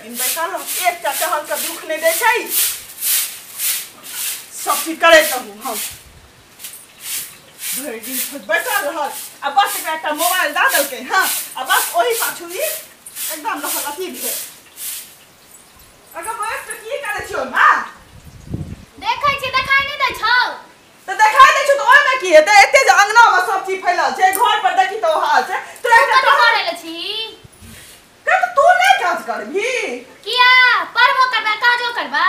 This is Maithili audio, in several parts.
दिन बैसल रहत, एकटा टहल के दुख नहि दै छै, सब चीज करैत रहू। हम भरि दिन बैसल रहल आ बस एकरा एकटा मोबाइल दऽ देलकै। हँ, आ बस ओहि पाछू ई एकदम रहल अथी भेल। अगर बैस के की करै छियौ माँ? देखै छी, देखाई नहि दै छौ? तऽ देखाइ दै छौ तऽ ओहिमे की हेतै? एते जे अंगनामे सब चीज फैलल छै, घर पर देखी तऽ ओ हाल छै। तोरा तू एकटा कथी टहल करै ले छी? तऽ तू नहि काज करबही? किया पढ़बो करबै, काजो करबै?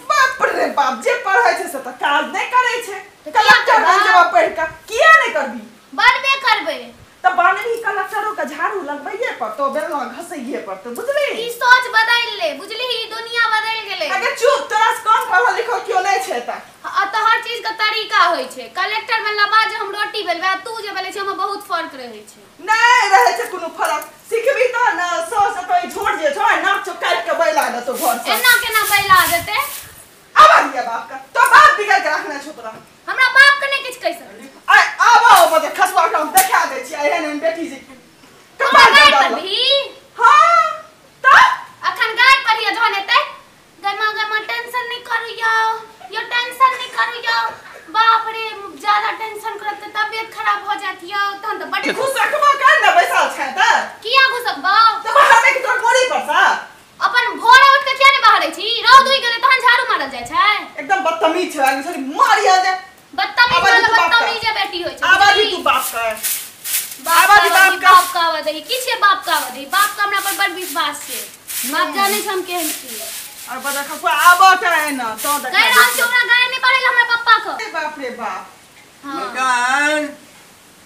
बाप रे बाप, जे पढ़ै छै से तऽ काज नहि करै छै। तऽ किया कलेक्टर बनि करबै? जेबऽ पढ़ि कऽ, किया नहि करबही? बनबे करबै। तऽ बनबही, कलेक्टरो के झाड़ू लगबैये पड़तौ, बेलना घसैये पड़तौ, बुझली? ई सोच बदलि ले, बुझलिही? दुनिया बदलि गेलै। अगे चुप, तोरा से कम पढ़ल लिखल केओ नहि छै एतऽ। आ तऽ हर चीज के तरीका होइ छै। कलेक्टर बनला बाद जे हम रोटी बेलबै आ तू जे बेलै छै, ओहिमे बहुत फर्क रहै छै। नहि रहै छै कोनो फरक। सिखबही तऽ ने। सौस एतऽ ई झोट जे छौ, नाक चो काटि के बैला देतौ घर से। एना केना बैला देतै? आबऽ दिया बाप के, तो बाप बिगड़ के रखने छौ तोरा। हमरा बाप के नहि किछु कहि सकै छी। आइ आबऽ, ओ बजे खसुआ के हम देखा दै छियै। एहन एहन बेटी जे हमरा कपार गारि दऽ देलक। पढ़बही? हँ तऽ। अखन गारि पढ़िय, जहन एतै गै माँ, गै माँ, टेंशन नहि करू यौ, यौ टेंशन नहि करू यौ, बाप रे, ज्यादा टेंशन करब तऽ तबियत खराब भऽ जायत यौ, तहन तऽ बड्ड घुसकबो कर ने, बैसल छै तऽ। किया घुसकबौ? तऽ बाहर के तोर मोड़ी पर सँ। अपन भोरे उठि कऽ किया नहि बाहरै छी? रौद उगि गेलै तहन झाड़ू मारल जाइ छै? एकदम बदतमीज छै आदमी, छोरी मारिया जे। बदतमीज आवाज मतलब तू बाप का। बदतमीजे बेटी होइ छै, आवाज बुझली? तू बाप का। बाप आवाज का बाप आवाज, का। बाप का आवाज ही की छियै? बाप का आवाज ही। बाप का हमरा पर बड़ विश्वास छै, बाप जानै छै हम केहन छियै। और बड़ा खसुआ आबऽ टा एना तो देखा कहि रहल छी, हमरा गारि नहि पड़ै हमरा पप्पा के। बाप रे बाप। हाँ। मकान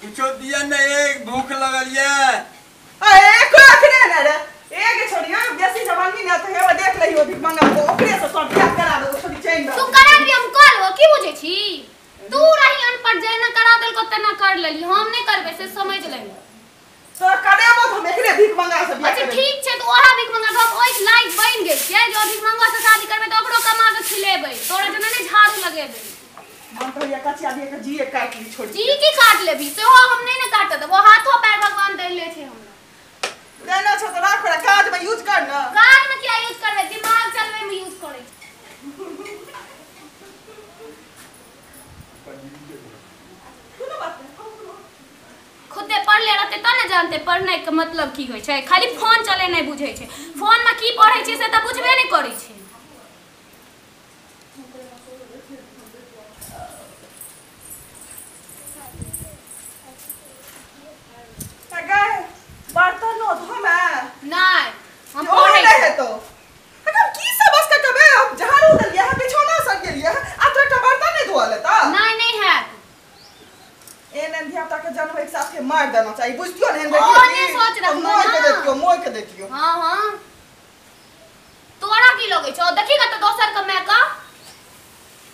किछो दिया नहीं, एक भूख लगल ये। अरे कोई अखने ने रे, एक छोड़ियो बेसी जवानी ने तऽ हेबे देख लहियो, भीख मंगा को ओकरे से सब बियाह करा देबो, छोड़ी चैन तू रहतै। करा दिय, हम कऽ लेबो। की बुझै छी? तू रही अनपढ़, जेना करा देलको तेना कर लेली, हम नहि करबै से समझ लेली। तोरा करेबो तऽ हम एकरे भीख मंगा से बियाह अच्छा करेबो। ठीक छै, तऽ ओहा भीख मंगा के हम ओहि लायक बनि गेल छियै जे ओ भीख मंगवा से शादी करबै तऽ ओकरो कमा के खिलेबै, तोरा जेना नहि झाड़ू लगेबै। मन तऽ होइया कचिया दिया के जीए काटि ली छोड़ी। जी की काट लेबही? सेहो हम नहि ने काटऽ देबो, हाथो पैर भगवान देले छै हमरा। देने छौ तऽ राख, ओकरा काज मे यूज कर ने। काज मे किया यूज करबै? दिमाग चलबै मे यूज करै छै। कोनो बात नहि। खुदे पढ़ले रहते तब ने जानते पढ़ने के मतलब की होइ छै। खाली फोन चलेनाइ बुझै छै, फोन मे की पढ़ै छै से तऽ बुझबे नहि करै छै। गै, बर्तनो धोमे? नहि, हम ओहो पढ़ै नहि छी। हेतौ। अगर की सब बस कटबे, हम झाड़ू देलियै हँ, बिछौना सरियेलियै हँ, आ तोरा एकटा बर्तन नहि धोअल हेतौ? नहि, नहि हैत। एहन एहन धिया पुता के जन्म एक साथे मारि देना चाही, बुझतियो ने एहन ओ बेटी नहि सोच तऽ रखबै मोहि के ना। दैतियो, मोहि के दैतियो। हँ हँ, तोरा की लगै छौ? देखी कतऽ दोसर के माय के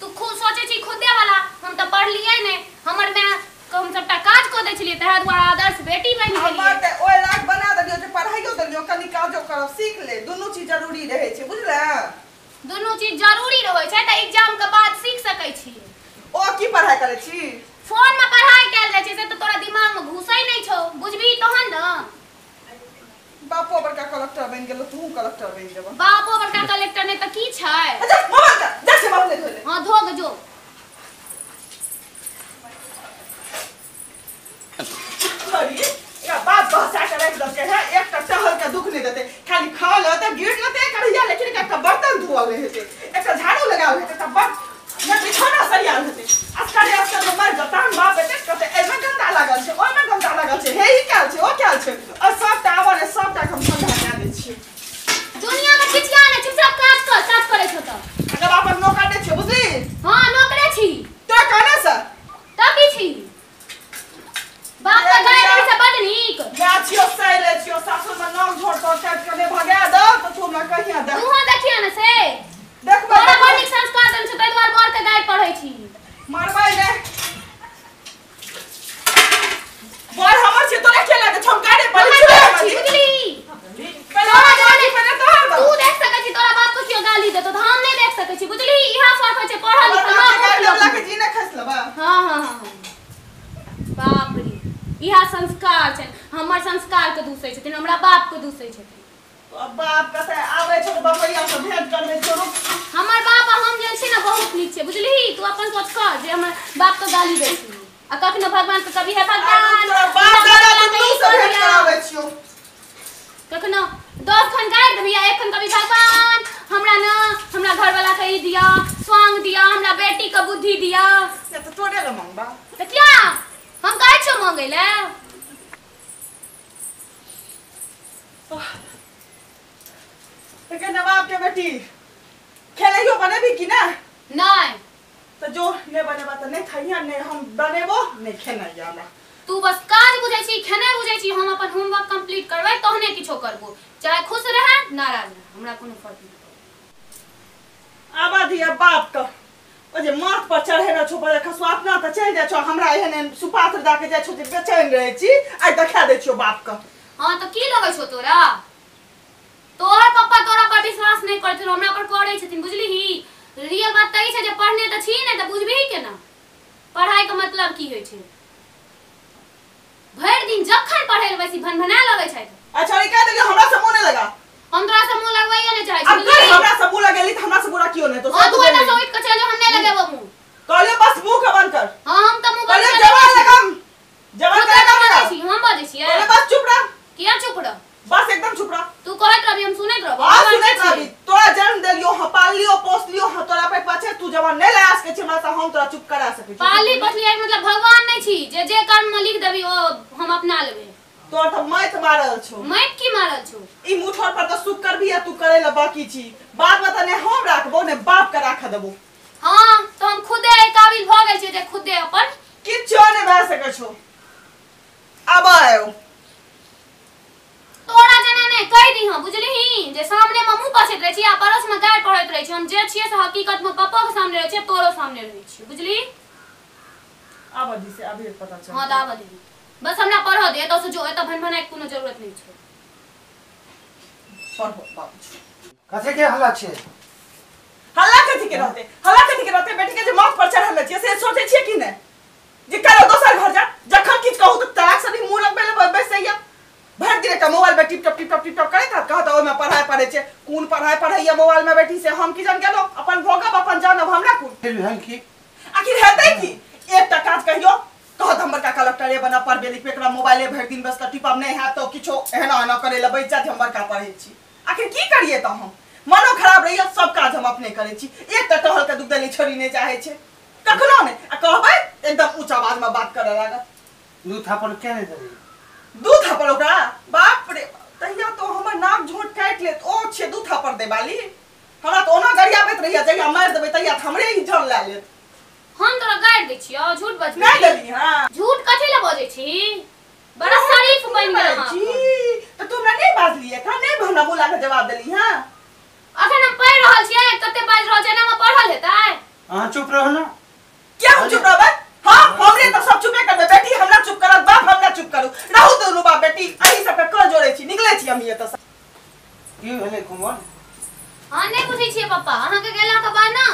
तू खुद सोचै छी खुदे वाला। हम तऽ पढ़लियै नहि, हमर माय के हम सबटा काज कऽ दै छलियै, ताहि दुआरे आदर्श बेटी बनि हमर गेलियै। तऽ ओहि लायक बना देलियौ जे पढ़ाइयो देलियौ, कनि काजो करब सीख ले। दुनू चीज जरूरी रहै छै, बुझले? दुनू चीज जरूरी रहै छै तऽ एग्जाम के बाद सीख सकै छी। ओ की पढ़ाइ करै छी? फोन मे पढ़ाइ कयल जाइ छै से तऽ तोरा दिमाग मे घुसै नहि छौ, बुझबही तहन ने। बापो बड़का कलेक्टर बनि गेलो, तूहू कलेक्टर बनि जेबऽ। बापो बड़का कलेक्टर नहि तऽ की छै? अच्छा मोबाइल का जा से, मोबाइल धो ले। हँ, धो के जो। छोड़ी, एकरा बाप बहसा के राखि देलकै है, एकटा टहल के दुख नहि देतै। खाली खा लेतै, गिर लेतै करैया, लेकिन एकटा बर्तन धोअल नहि हेतै, एकटा झाड़ू लगाओल हेतै, एकटा बर्तन ने बिछौना सरियाल हेतै। असकरे असकरे मरि जाउ, तहन बाप एतै कहतै एहिमे गन्दा लागल छै, ओहिमे गन्दा लागल छै, हे ई कयल छै, ओ कयल छै। और सबटा आबऽ ने, सबटा के हम ठंडा कए दै छियै। दुनिया मे चिचिया नहि, चुपचाप काज कर। काज करै छौ तऽ अगर अपन नौकर नहि छियै, बुझली? हँ, नौकरे छी। तोरा कहने से तब की छी? बाप के गाय रहै छै बड नीक। माय छियौ, सैले छियौ, सासुरमे नाक झोर तोर काटि के नहि भगा दौ तऽ तू हमरा कहिया दे। तूहो देखियो ने से। देखबै। तोरा बड़ देखबै। नीक संस्कार देने छौ, ताहि दुआरे बर के गारि पढ़ै छी। मारबै नहि। बर हमर छै, तोरा के लागै छौ? हम गाड़े पर हमर छुए बाप छी, छी। बुझली? पहिले हमर बाजी, पहिले तोहर तू बाप। देख सकै छी तोरा बाप के केओ गाली देतौ तऽ हम नहि देख सकै छी, बुझली? इएह फर्क होइ छै पढ़ल हमर लिखल बाप के माँ गाड़ी बाप वाला लोक के जी नहि खसि लेबै। हँ हँ हँ, बाप रे, इएह संस्कार छै। हमर संस्कार के दूसै छथिन, हमरा बाप के दूसै छथिन। बाप कतऽ आबै छौ? तोर बापैया से भेंट करबे छोड़ो। हमर बाप हम जे छै ना बहुत नीक छै, बुझलिही? तू अपन सोच कर जे हमर बाप के गाली दै छी आ कखनो भगवान के कभी है भगवान तोरा बाप दादा दुनू से भेंट कराबै छियो। कखनो 10 खन गारि देबही आ 1 खन कभी भगवान हमरा ना हमरा घर वाला के ई दिया, स्वांग दिया, हमरा बेटी के बुद्धि दिया। से त तोरे ल मांगबा। त किया हम कहै छौ मांगै ले? तो नवाब के बेटी खेलैयो बनेबी कि ना? नहीं। तो जो नहीं बनेबा त नहीं खाइया, नहीं हम बनेबो नहीं खेनाइया हमरा। तू बस काज बुझै छी, खेनाइ बुझै छी। हम अपन होमवर्क कंप्लीट करबै तहने किछो करबो, चाहे खुश रहे नाराज रहे, हमरा कोनो फर्क नहीं पड़ै। आबा दिया बाप के ओ जे माथ पर चढ़े न छो पर खसुआ अपना त चलि जाइ छो, हमरा एहन एहन सुपात्र दा के जाइ छो जे बेचैन रहै छी, आइ देखा दै छियो बाप के। हां त की लगै छो तोरा? तोहर पप्पा तोरा पर विश्वास नहीं करथिन, हमरा पर करै छथिन, बुझलिही? रियल बात त ई छै जे पढ़ने त छी नै त बुझबिही केना पढ़ाई के मतलब की होइ छै। भरि दिन जखन पढ़ै ले बैसी भनभना लगै छै। अच्छा ई कह देलियो हमरा से मुंह नै लगा। हम तोरा से मुंह लगबैयो नै चाहै छी। अब कर हमरा से मुंह लगेली त हमरा से बुरा कियो नै तो। हां तू एना से उठ के चल जो, हम नै लगेबो मुंह। कहलियो बस मुंह के बंद कर। हां हम त मुंह बंद कर। जवान लगाम, जवान लगाम छी, हम बजै छियै। अरे बस चुप रह। किया चुप रह? बस एकदम चुप रह। तू कहैत रहबी हम सुनैत रहबो। हां सुनैत रहबी। तोरा जन्म देलियो, हम पाललियो पोसलियो, हम तोरा पे पाछे तू जवान नै लगा सकै छी हमरा से, हम तोरा चुप करा सकै छी। पाली पोसलियो मतलब भगवान नै छी जे जे कर्म में लिख देबी ओ हम अपना लेबै। तोर त माइत मारल छौ। माइत की मारल छौ? ई मुठर पर त सुख करबी आ तू करे ल बाकी छी, बाद में त नै हम राखबो नै बाप के राख देबो। हां त हम खुदे एहि काबिल भ गेल छी जे खुदे अपन किछो नै भए सकै छौ। आब आयो तोरा जना नै कहि दी हम, बुझलिही? जे सामने में मुंह पछैत रहै छी आ पड़ोस में गारि पढ़ैत रहै छी। हम जे छियै से हकीकत में पप्पो के सामने रहै छियै, तोरो सामने रहै छियै, बुझली? आब दी से अभी पता चल। हां दाब दी, बस हमरा पढ़ दे, एतऽ से जो, एतऽ भनभनाइ के कोनो जरूरत नहीं छै। पढ़ो बाबू। कथी के हल्ला छै? हल्ला कथी के रहते? हल्ला कथी के रहते? बेटी के जे माथ पर चढ़ल छियै से सोचै छियै कि नै जे काल्हि दोसर घर जा, जखन किछ कहू त तलाक से भी मुंह लगबै ले बैसैया। भरि दिन के मोबाइल पे टिप टप टिप टप टिप टप करैत रहत, कहत ओहिमे पढ़ाइ पढ़ै छै। कोन पढ़ाइ पढ़ैया मोबाइल में बेटी से हम की जान गेलौ? अपन भोगब अपन जानब, हमरा कोन फिर भेल की? आखिर हेतै की? एकटा काज कहियो कहत हम बड़का कलेक्टरे बना, पढ़बे लिखबे एकरा मोबाइले भरि दिन बस टिपब नहीं हैत तो किछो एहना एना करे ले बैस जात, हम बड़का पढ़ै छी। आखिर की करिए त हम? मनो खराब रहैया, सब काज हम अपने करै छी। एकटा टहल के दुख देली छोड़ी नहीं चाहै छै कखनो नहीं, आ कहबै एकदम ऊंच आवाज में बात करे लागत। दू थापड़ के नहीं देली? दू थापड़ ओकरा? बाप रे, तहिया तो हमर नाक झोंट काटि लेत। ओ छै दू थापड़ दे बाली, हमरा तो ओना गरियाबैत रहिया, जहिया मारि देबै तहिया हमरे ही जान लए लेत। हम तोरा गारि दै छियौ, झूठ बजबै नहीं देली। हां झूठ कथी ले बजै छी? बड़ा शरीफ बनि गेल छी त तू हमरा नहीं बाजलियै, का नहीं हमरा बोला के जवाब देली? हां अखन हम पढ़ि रहल छियै, कते बाजि रहल छै, एना में पढ़ल हेतै? अहाँ चुप रहू ना। क्या हम चुप रहबै? हां हमरे त सब चुपे करबै, बेटी हमरा चुप करत, बाप हमरा चुप करू, रहू दुनू बाप बेटी एही सब के कर जोड़ै छी, निकलै छी हम एतऽ से। की भेलै कुमर? हां नहीं बुझै छियै पप्पा, अहाँ के गेला के बाद ना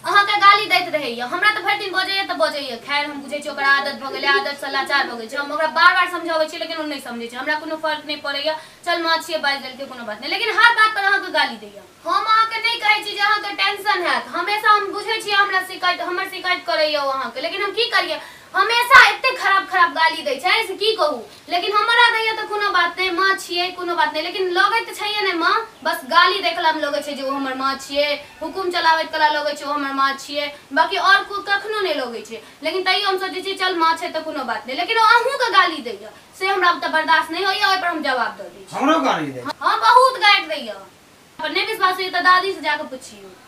अहाँ के गाली दैत रहैया, हमरा त भरि दिन बजैया त बजैया। खैर हम बुझै छी ओकरा आदत भ गेलै, आदत से लाचार भ गेल छै। हम ओकरा बार बार समझाबै छी लेकिन ओ नहीं समझै छै, हमरा कोनो फर्क नहीं पड़ैया। चल माँ छियै बाजि देलकै कोनो बात नहीं, लेकिन हर बात पर अहाँ के गाली दैया। हम अहाँ के नहीं कहै छी जे अहाँ के टेंशन हैत, हमेशा हम बुझै छी हमरा शिकायत, हमर शिकायत करैया ओ अहाँ के, लेकिन हम की करियै? हमेशा एते खराब खराब गाली दै छै से की कहू। लेकिन हमरा दैया त कोनो बात नहीं, माँ छियै कोनो बात नहीं, लेकिन लगैत छै ने माँ, बस गाली देखला में लगै छै जे ओ हमर माँ छियै, हुकुम चलाबैत कला लगै छै ओ हमर माँ छियै, बाकी और कखनो नहीं लगै छै। लेकिन तैयो हम सोचै छियै चल माँ छै त कोनो बात नहीं, लेकिन ओ अहूँ के गाली दैया से हमरा त बर्दाश्त नहीं होइया, ओहि पर हम जवाब दऽ दै छी। हमरो गाली दै? हाँ बहुत गारि दैया। पर नहीं विश्वास होइया त दादी से जाके पुछियौ।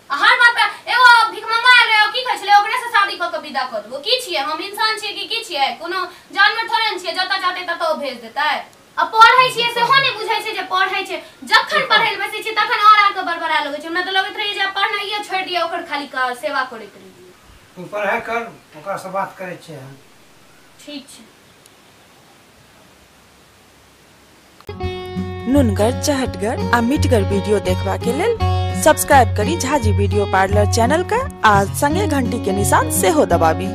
हर बात पे एगो भिखमंगा आयल रहै, की कहै छलै ओकरे से शादी कऽ के विदा कऽ देबो। की छियै हम? इंसान छियै कि की छियै? कोनो जानवर थोड़े ने छियै, जतऽ जाते ततऽ ओ भेज देतै। आ पढ़ै छियै सेहो नहि बुझै छै जे पढ़ै छै, जखन पढ़ै लए बैसै छियै तखन और आके बड़बड़ा लगै छै। हमरा तऽ लगैत रहै जे पढ़नाइये छोड़ि दियै, ओकर खाली सेवा करैत रहियै। तू पढ़ाइ कर, ओकरा से बात करै छियै हम। ठीक छै। नुनगर, चहटगर आ मिठगर वीडियो देखबा के लेल सब्सक्राइब करी झाजी वीडियो पार्लर चैनल का आ संगे घंटी के निशान सेहो दबाबी।